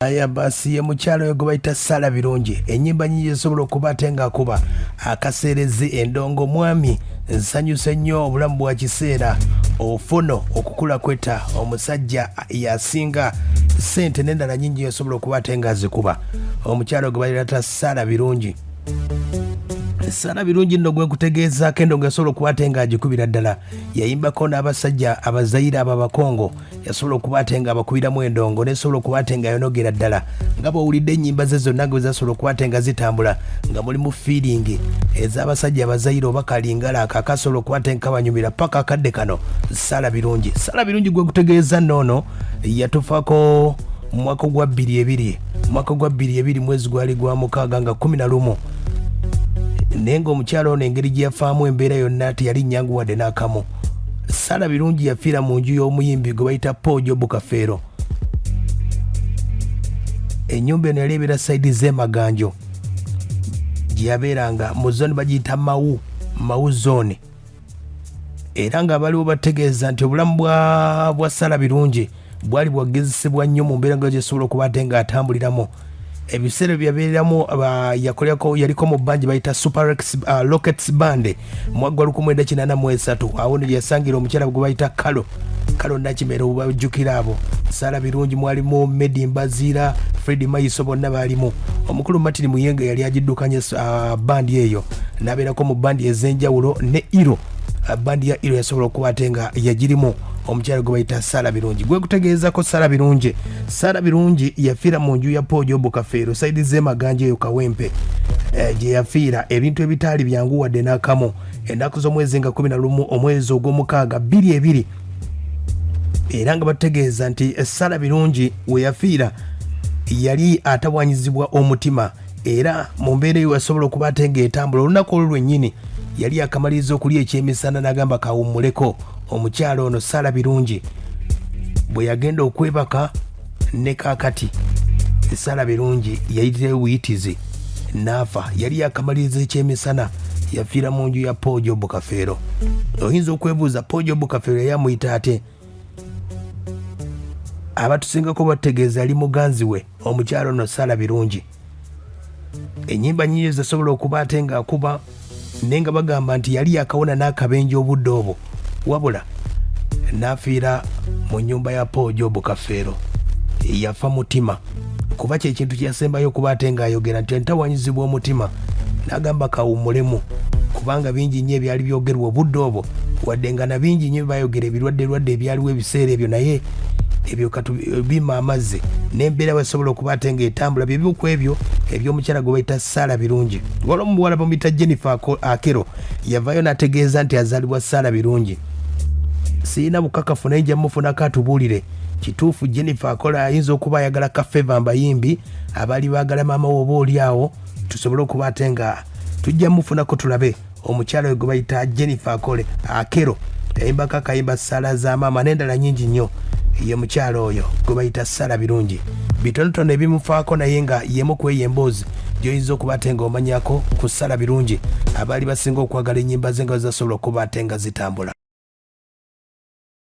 Aya basi ye mukyala oyo gwe bayita Sala Birungi. Ennyimba nyingi ezisobola okuba ate ng'akuba akaseerezi endongo. Mwami nsanyuse nnyo, obulamu bwa kiseera, ofuno okukula kweta, omusajja yasinga ssente n'endala nyingi esobola okuba ate ng'azikuba. Omukyala gwe bayita Sala Birungi. Sala Birungi nno gwe nkutegeezaako endongo esobola okuba ate ng'agikubira ddala. Yayimbako n'abasajja Abazayire abo Abakongo, yasobola okuba ate nga abakubiramu endongo nesobola okuba ate nga yonogera ddala nga bwowulidde ennyimba ze zonna nga bwezasobola okuba ate nga zitambula nga mulimu fiiringi ez'abasajja abazayire oba kalingala ako akasobola okuba ate nga kabanyumira paka akadde kano. Sala Birungi, Sala Birungi gwe kutegeeza noono yatufako mu mwaka gwa 22, mwaka gwa 22, mwezi gwali gwa 6 nga 11. Naye ng'omukyalo ono engeri gye yafaamu embeera yonna teyali nnyangu wadde n'akamu. Sala Birungi yafiira mu nju y'omuyimbi gwe bayita Paul Job Kafeero. Ennyumba eno yali ebeera sayidi z'Emaganjo gye yabeeranga mu zone bagiyita Mawu, Mawu zone, era nga baliwo bategeeza nti obulamu bwa Sala Birungi bwali bwagezesebwa nnyo mu mbeera nga gyesobola okuba ate ng'atambuliramu ebiseera byabeereramu. Yakolerako, yaliko mu band bayita Superex Rockets Band mwaka gwa 1983. Awo no gyeyasangira omukyala gwe bayita Kalo Nakimera, obajjukira abo. Sala Birungi mwalimu Medi Mbaziira, Fred Mayiso, bonna baalimu. Omukulu Martin Muyenga yali agiddukanya bandi eyo, n'abeerako mu bandi ez'enjawulo ne Iro, bandi ya Iro yasobola okuba ate nga yagirimu. Omukyala gwe bayita Sala Birungi gwe kutegeezako. Sala Birungi, Sara Birungi yafiira mu nju ya Paul Job Kafeero, sayidi z'Emaganja eyo Kawempe, gye yafiira ebintu ebitaali byangu wadde n'akamu, ennaku z'omwezi nga 11 omwezi ogw'omukaaga 22. Era nga batutegeeza nti Sara Birungi we yafiira yali atawanyizibwa omutima, era mu mbeera eyo yasobola okuba ate ng'etambula. Olunaku olwo lwennyini yali akamaliriza okulya ekyemisana n'agamba kawummuleko. Omukyala ono Sala Birungi bwe yagenda okwebaka ne kaakati Sala Birungi yayitirayo buyitizi n'afa. Yali yakamaliriza ekyemisana, yafiira mu nju ya Paul Job Kafeero. Oyinza okwebuuza Paul Job Kafeero yali amuyita ate? Abatusingako bategeeza yali muganzi we omukyalo ono Sala Birungi. Ennyimba nyingi zasobola okuba ate ng'akuba, naye nga bagamba nti yali yakawona n'akabenje obudde obwo, wabula n'afiira mu nnyumba ya Paul Job Kafeero. Yafa mutima, kuba kyekintu kyeyasembayo okuba ate ng'ayogera nti entawanyizibwa omutima, n'agamba kawummulemu, kubanga bingi nnyo ebyali byogerwa obudde obwo, wadde nga na bingi nnyo bayogera ebirwadde lwadde ebyaliwo ebiseera ebyo, naye ebyo katubima amazzi n'embeera basobola okuba ate ng'etambula. Byebimu ku ebyo eby'omukyala gwe bayita Saala Birungi. Waliwo omuwala bamuyita Jennifer Akero, yavaayo n'ategeeza nti azaalibwa Saala Birungi. Sirina bukakafu, naye nja mufunako atubuulire kituufu. Jennifer akola ayinza okuba ayagala kafeva mbayimbi abaali baagala maama we, oba oli awo tusobole okuba ate nga tujja mufunako tulabe. Omukyala oyo gwe bayita Jennifer Akole Akero yayimbako akayimba Sala za Maama n'endala nyingi nnyo. Ye mukyala oyo gwe bayita Sala Birungi. Bitonotono ebimufaako, naye nga yemu ku eyo emboozi gy'oyinza okuba ate nga omanyako ku Sala Birungi, abaali basinga okwagala ennyimba ze nga zasobola okuba ate nga zitambula.